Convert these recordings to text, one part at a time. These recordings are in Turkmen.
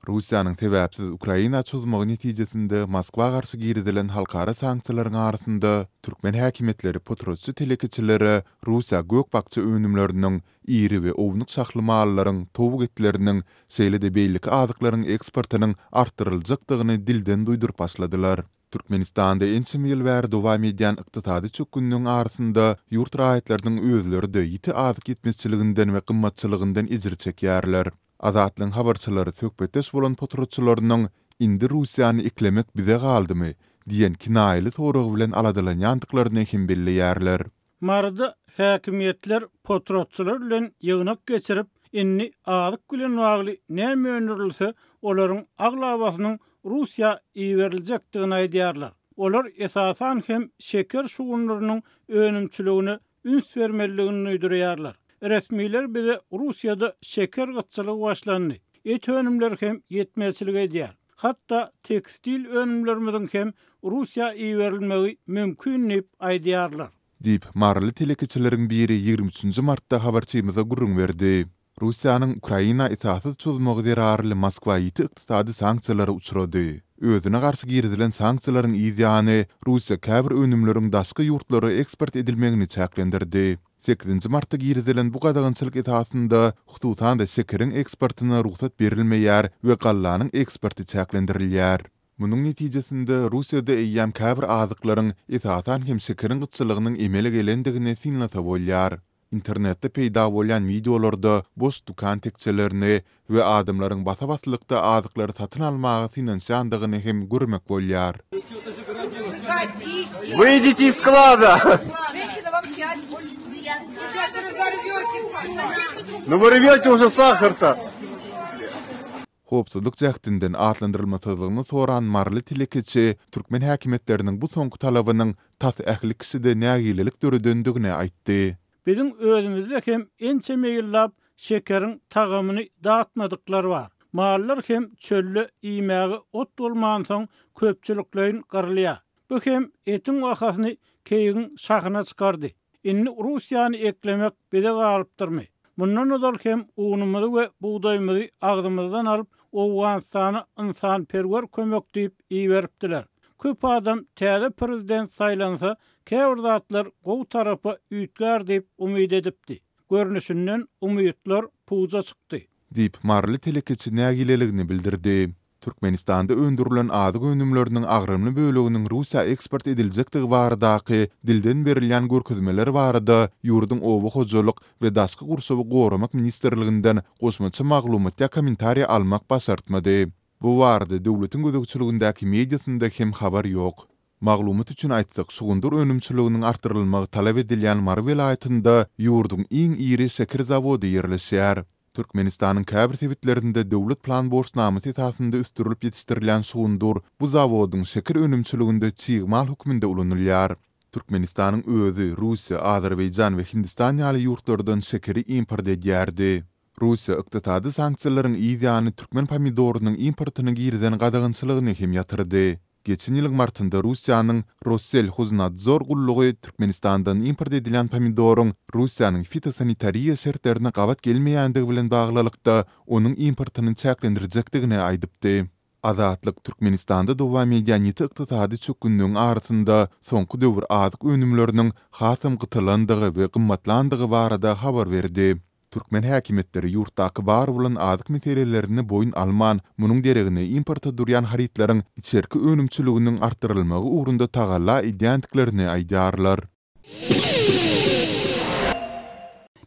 Russiýanyň sebäpsiz Ukraina çozmagy netijesinde Moskwa garşy girizilen halkara sanksiýalaryň arasynda türkmen häkimiýetleri potratçy telekeçilere Russiýa gök-bakja önümleriniň, iri we ownuk şahly mallaryň, towuk etleriniň, şeýle-de beýleki azyklaryň eksportynyň artdyryljakdygyny dilden duýduryp başladylar. Türkmenistanda ençeme ýyl bäri dowam edýän ykdysady çökgünligiň arasynda ýurt raýatlarynyň özleri-de ýiti azyk ýetmezçiliginden we gymmatçylygyndan ejir çekýärler. Azatlygyň habarçylary söhbetdeş bolan potratçylarynyň Indi Russiýany eklemek bize galdymy? diýen kinaýaly sorag bilen aladalanýandyklaryny hem belleýärler. Maryda häkimiýetler potratçylar bilen ýygnak geçirip, indi azyk bilen bagly näme öndürilse, olaryň aglabasynyň Russiýa iberiljekdigini aýdýarlar. Olar esasan hem şeker şugundyrynyň önümçiligine üns bermelidigini duýdurýarlar. Resmiler bize Russiýada şeker gytçylygy başlandy, et önümleri hem ýetmezçilik edýär. Hatda tekstil önümlerimiziň hem Russiýa iberilmegi mümkin diýip aýdýarlar. Diýip, maryly telekeçileriň biri 23 nji martda habarçymyza gürrüň berdi. Russiýanyň Ukraina esassyz çozmagy zerarly Moskwa ýiti ykdysady sanksiýalara uçrady. Özüne garşy girizilen sanksiýalaryň yz ýany, Russiýa käbir önümleriň daşky ýurtlara eksport edilmegini çäklendirdi. Sekizinji martda girizilen bu gadagançylyk esasynda, hususan-da şekeriň eksportyna rugsat berilmeýär we gallanyň eksporty çäklendirilýär. Munuň netijesinde, Russiýada eýýäm käbir azyklaryň, esasan hem şekeriň gytçylygynyň emele gelendigini synlasa bolýar. Internetde peýda bolýan wideolarda boş dükan tekjelerini we adamlaryň basa-baslykda azyklary satyn almaga synanyşýandygyny hem görmek bolýar. Wyjdite iz sklada! Nu вы rwete уже sahar-to! Howpsuzlyk jähtinden atlandyrylmasyzlygyny soran maryly telekeçi türkmen häkimiýetleriniň bu soňky talabynyň tas ähli kişide nägilelik döredendigini aýtdy. Biziň özümizde hem ençeme ýyllap şekeriň tagamyny datmadyklar bar. Mallar hem çölde iýmäge ot bolmansoň köpçülikleýin gyrylýar. Bu hem etiň bahasyny keýigiň şahyna çykardy. Indi Russiýany eklemek bize galypdyrmy? Mundan ozal hem unumyzy we bugdaýymyzy agzymyzdan alyp, Owganystana ynsanperwer kömek diýip iberipdiler. Köp adam täze prezident saýlansa, käbir zatlar gowy tarapa üýtgär diýip umyt edipdi. Görnüşinden, umytlar puja çykdy. Diýip, maryly telekeçi nägileligini bildirdi. Türkmenistanda öndürilen azyk önümleriniň agramly böleginiň Russiýa eksport ediljekdigi baradaky dilden berilýän görkezmeler barada ýurduň Oba hojalyk we daşky gurşawy goramak ministrliginden goşmaça maglumat ýa kommentariý almak başartmady. Bu barada döwletiň gözegçiligindäki mediasynda hem habar ýok. Maglumat üçin aýtsak, şugundyr önümçiliginiň artdyrylmagy talap edilýän Mary welaýatynda ýurduň iň iri şeker zawody ýerleşýär. Türkmenistanyň käbir sebitlerinde döwlet plan borçnamasy esasynda ösdürilip ýetişdirilýän şugundyr bu zawodyň şeker önümçiliginde çig mal hökmünde ulanylýar. Türkmenistanyň özi Russiýa, Azerbaýjan we Hindistan ýaly ýurtlardan şekeri import edýärdi. Russiýa ykdysady sanksiýalaryň yz ýany türkmen pomidorynyň importyna girizen gadagançylygyny hem ýatyrdy. Geçen ýylyň martynda Russiýanyň Rosselhoznadzor gullugy Türkmenistandan import edilýän pomidoryň Russiýanyň fitosanitariýa şertlerine gabat gelmeýändigi bilen baglylykda, onuň importyny çäklendirjekdigini aýdypdy. Azatlyk Türkmenistanda dowam edýän ýiti ykdysady çökgünligiň arasynda soňky döwür azyk önümleriniň hasam gytalandygy we gymmatlandygy barada habar berdi. Türkmen häkimiýetleri ýurtdaky bar bolan azyk meselelerini boýun alman, munuň deregine importa durýan harytlaryň içerki önümçiliginiň artdyrylmagy ugrunda tagalla edýändiklerini aýdýarlar.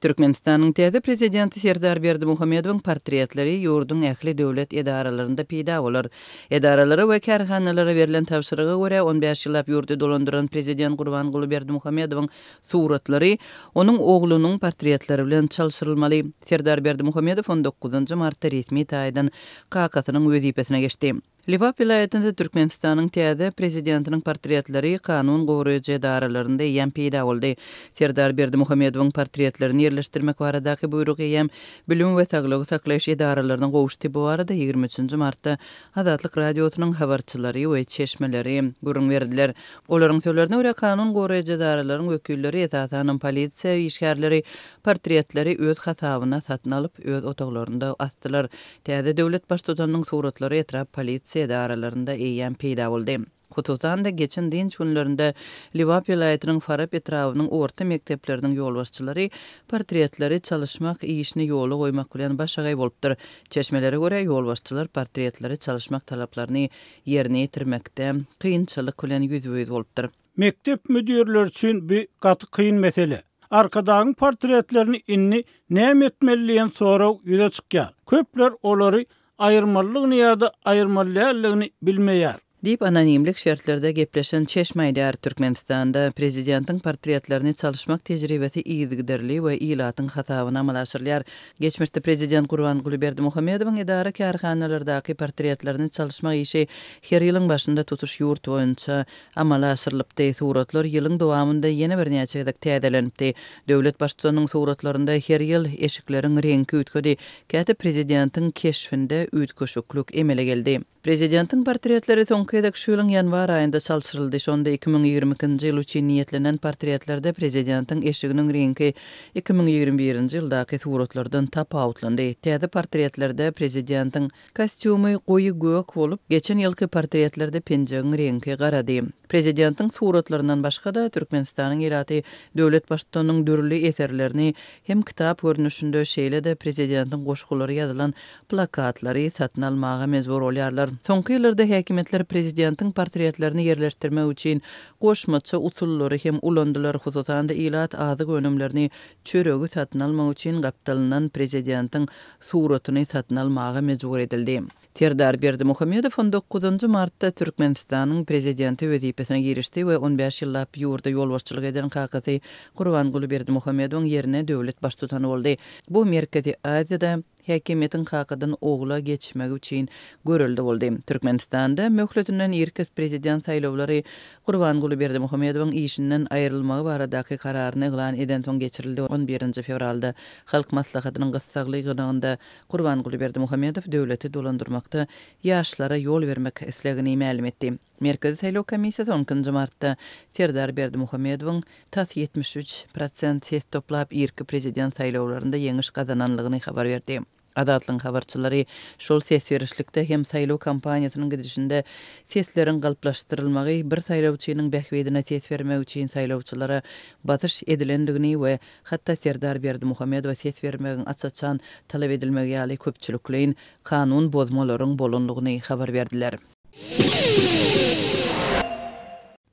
Türkmenistanyň täze Prezidenti Serdar Berdimuhamedowyň portretleri ýurduň ähli döwlet edaralarynda peýda bolar. Edaralara we kärhanalara berlen tabşyryga görä, on bäş ýyllap ýurdy dolandyran Prezident Gurbanguly Berdimuhamedowyň Suratlary onuň oglunyň portretleri bilen çalşyrylmaly. Serdar Berdimuhamedow on dokuzynjy martda resmi taýdan kakasynyň wezipesine geçdi. Lebap welaýatynda Türkmenistanyň täze Prezidentiniň portretleri kanun goraýjy edaralarynda eýýäm peýda boldy. Serdar Berdimuhamedowyň portretlerini ýerleşdirmek baradaky buýruk eýýäm bilim we saglygy saklaýyş edaralaryna gowuşdy. Bu barada 23 nji martda Azatlyk Radiosynyň habarçylary we çeşmeleri gürrüň berdiler. Olaryň sözlerine görä, kanun goraýjy edaralaryň wekilleri, esasanam polisiýa işgärleri portretleri öz hasabyna satyn alyp, öz otaglarynda asdylar. Täze döwlet Baştutanynyň suratlary etrap polisiýa edaralarynda eýýäm peýda boldy. Hususan-da, geçen dynç günlerinde Lebap welaýatynyň Farap etrabynyň orta mekdepleriniň ýolbaşçylary portretleri çalyşmak işini ýola goýmak bilen başagaý bolupdyr. Çeşmelere görä, ýolbaşçylar portretleri çalyşmak talaplaryny ýerine ýetirmekde kynçylyk bilen ýüzbe-ýüz bolupdyr. Mekdep müdirleri üçin bu gaty kyn mesele. Arkadagyň portretlerini indi näme etmeli diýen sorag ýüze çykýar. Köpler olary aýyrmalydygyny ýa-da aýyrmaly däldigini bilmeýär. Diýip, anonimlik şertlerde gepleşen çeşme aýdýar. Türkmenistanda prezidentiň portretlerini çalyşmak tejribesi yzygiderli we ilatyň hasabyna amala aşyrylýar. Geçmişde prezident Gurbanguly Berdimuhamedowyň edara-kärhanalardaky portretlerini çalyşmak işi her ýylyň başynda tutuş ýurt boýunça amala aşyrylypdy. Suratlar ýylyň dowamynda ýene birnäçe gezek täzelenipdi. Döwlet Baştutanynyň suratlarynda her ýyl eşikleriň reňki üýtgedi, käte prezidentiň keşbinde üýtgeşiklik emele geldi. Prezidentiň portretleri soňky gezek şu ýylyň ýanwar aýynda çalşyryldy. Şonda 2022-nji ýyl üçin niýetlenen portretlerde prezidentiň eşiginiň reňki 2021-nji ýyldaky suratlardan tapawutlandy. Täze portretlerde prezidentiň Kostýumy goýy gök bolup, geçen ýylky portretlerde penjegiň reňki garady. Prezidentiň suratlaryndan başga-da, Türkmenistanyň ilaty döwlet Baştutanynyň dürli eserlerini hem kitap görnüşinde, şeýle-de prezidentiň goşgulary ýazylan plakatlary satyn almaga mejbur bolýarlar. Soňky ýyllarda häkimiýetler prezidentiň portretlerini ýerleşdirmek üçin goşmaça usullary hem ulandylar, hususan-da, ilat azyk önümlerini, çöregi satyn almak üçin gapdalyndan prezidentiň suratyny satyn almaga mejbur edildi. Serdar Berdimuhamedow on dokuzynjy martda Türkmenistanyň Prezidenti wezipesine girişdi we on bäş ýyllap ýurda ýolbaşçylyk eden kakasy Gurbanguly Berdimuhamedowyň ýerine döwlet Baştutany boldy. Bu Merkezi Aziýada häkimiýetiň kakadan ogla geçmegi üçin görelde boldy. Türkmenistanda möhletinden irki prezident saýlawlary Gurbanguly Berdimuhamedowyň işinden aýrylmagy baradaky kararyny yglan edensoň geçirildi. On birinji fewralda Halk Maslahatynyň gyssagly ýygnagynda Gurbanguly Berdimuhamedow döwleti dolandyrmakda ýaşlara ýol bermek islegini mälim etdi. Merkezi saýlaw komissiýasy on ikinji martda Serdar Berdimuhamedowyň tas 73 prosent ses toplap irki prezident saýlawlarynda ýeňiş gazananlygyny habar berdi. Azatlygyň habarçylary şol ses berişlikde hem saýlaw kampaniýasynyň gidişinde sesleriň galplaşdyrylmagy, bir saýlawçynyň bähbidine ses bermek üçin saýlawçylara basyş edilendigini we hatda Serdar Berdimuhamedowa ses bermegiň aç-açan talap edilmegi ýaly köpçülikleýin kanun bozmalaryň bolandygyny habar berdiler.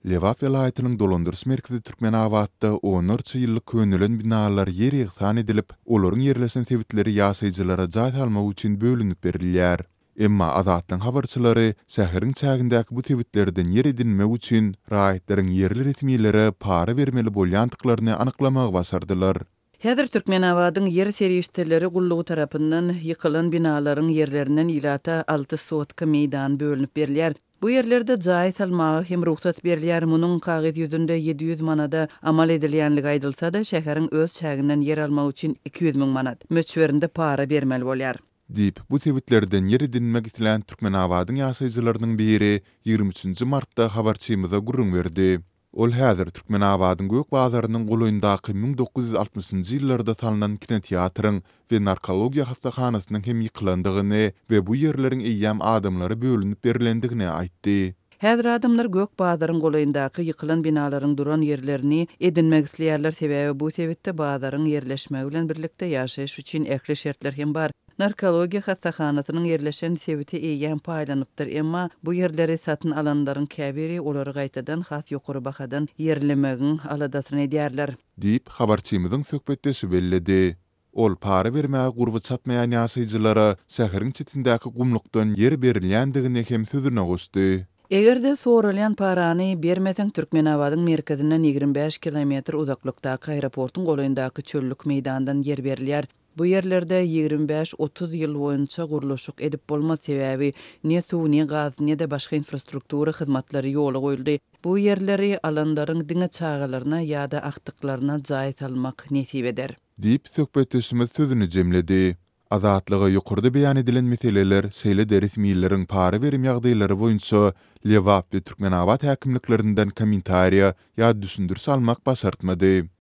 Lebap welaýatynyň dolandyryş merkezi Türkmenabatda onlarça ýyllyk könelen binalar ýer-ýegsan edilip, olaryň ýerleşen sebitleri ýaşaýjylara jaý salmak üçin bölünip berilýär. Emma Azatlygyň habarçylary şäheriň çägindäki bu sebitlerden ýer edinmek üçin raýatlaryň ýerli resmilere para bermeli bolýandyklaryny anyklamagy başardylar. Häzir Türkmenabadyň ýer serişdeleri gullugy tarapyndan ýykylan binalaryň ýerlerinden ilata alty sotka meýdan bölünip berilýär. Bu ýerlerde jaý salmaga hem rugsat berilýär. Munuň kagyz ýüzünde 700 manada amal edilýänligi aýdylsa-da, şäheriň öz çäginden ýer almak üçin 200 müň manat möçberinde para bermeli bolýar. Diýip, bu sebitlerden ýer edinmek islän Türkmenabadyň ýaşaýjylarynyň biri 23 nji martda habarçymyza gürrüň berdi. Ol häzir Türkmenabadyň Gök bazarynyň golaýyndaky 1960-njy ýyllarda salnan kinoteatryň we narkologiýa hassahanasynyň hem ýykylandygyny we bu ýerleriň eýýäm adamlara bölünip berlendigini aýtdy. Häzir adamlar Gök bazaryň golaýyndaky ýykylan binalaryň duran ýerlerini edinmek isleýärler, sebäbi bu sebitde bazaryň ýerleşmegi bilen birlikde ýaşaýyş üçin ähli şertler hem bar. Narkologiýa hassahanasynyň ýerleşen sebiti eýýäm paýlanypdyr, emma bu ýerleri satyn alanlaryň käbiri olary gaýtadan has ýokary bahadan ýerlemegiň aladasyny edýärler. Diýip, habarçymyzyň söhbetdeşi belledi. Ol para bermäge gurby çatmaýan ýaşaýjylara şäheriň çetindäki gumlukdan ýer berilýändigini hem sözüne goşdy. Eger-de soralýan parany bermeseň, Türkmenabadyň merkezinden 25 kilometr uzaklykdaky aeroportuň golaýyndaky çöllük meýdandan ýer berilýär. Bu ýerlerde 25, 30 ýyl boýunça gurluşyk edip bolmaz, sebäbi ne suw, ne gaz, ne-de başga infrastruktura hyzmatlary ýola goýuldy. Bu ýerleri alanlaryň diňe çagalaryna ýa-da agtyklaryna jaý salmak nesip eder. Diýip, söhbetdeşimiz sözüni jemledi. Azatlyga ýokarda beýan edilen meseleler, şeýle-de resmileriň para berim ýagdaýlary boýunça Lebap we Türkmenabat häkimliklerinden kommentariýa ýa düşündiriş almak başartmady.